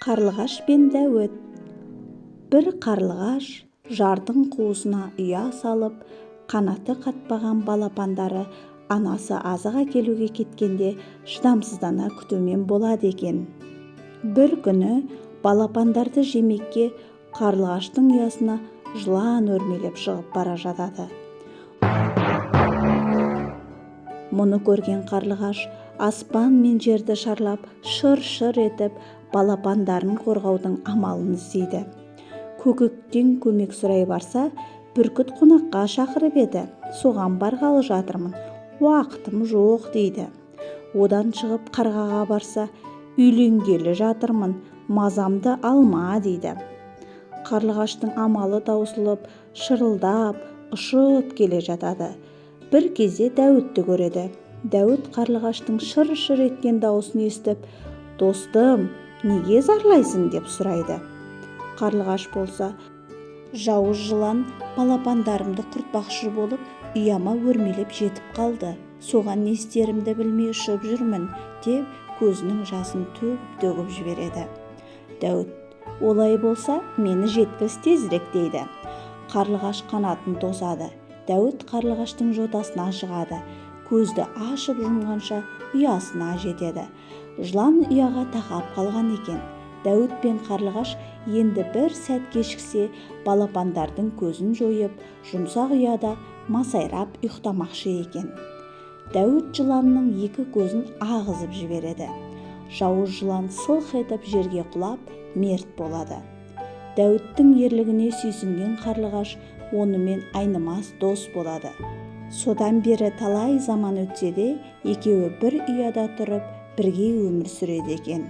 Қарлығаш пен Дәуіт. Бір қарлығаш жардың қуысына ұя салып, қанаты қатпаған балапандары анасы азық әкелуге кеткенде шыдамсыздана күтумен болады екен. Бір күні балапандарды жемекке қарлығаштың ұясына жылан өрмелеп шығып бара жатады. Мұны көрген қарлығаш аспан мен жерді шарлап, шыр-шыр етіп, балапандарын қорғаудың амалын іздейді. Көкектен көмек сұрай барса, бүркіт қонаққа шақырып еді, соған барғалы жатырмын, уақытым жоқ дейді. Одан шығып қарғаға барса, үйленгелі жатырмын, мазамды алма дейді. Қарлығаштың амалы таусылып, шырылдап, ұшып келе жатады. Бір кезде Дәуітті көреді. Дәуіт қарлығаштың шыр-шыр еткен дауысын естіп, «Достым, неге зарлайсың?» деп сұрайды. Қарлығаш болса, «Жауыз жылан балапандарымды құртпақшы болып, ұяма өрмелеп жетіп қалды. Соған не істерімді білмей ұшып жүрмін», деп көзінің жасын төгіп-төгіп жібереді. Дәуіт, «Олай болса, мені жеткіз тезірек», дейді. Қарлығаш қанатын тосады. Дәуіт қарлығаштың жотасына шығады. Көзді ашып жұмғанша ұясына жетеді. Жылан ұяға тақап қалған екен. Дәуіт пен қарлығаш енді бір сәт кешіксе, балапандардың көзін жойып, жұмсақ ұяда масайрап ұйықтамақшы екен. Дәуіт жыланның екі көзін ағызып жібереді. Жауыз жылан сылқ етіп жерге құлап, мерт болады. Дәуіттің ерлігіне сүйсінген қарлығаш онымен айнымас дос болады. Содан бері талай заман өтсе де, екеуі бір ұяда тұрып, бірге өмір сүреді екен.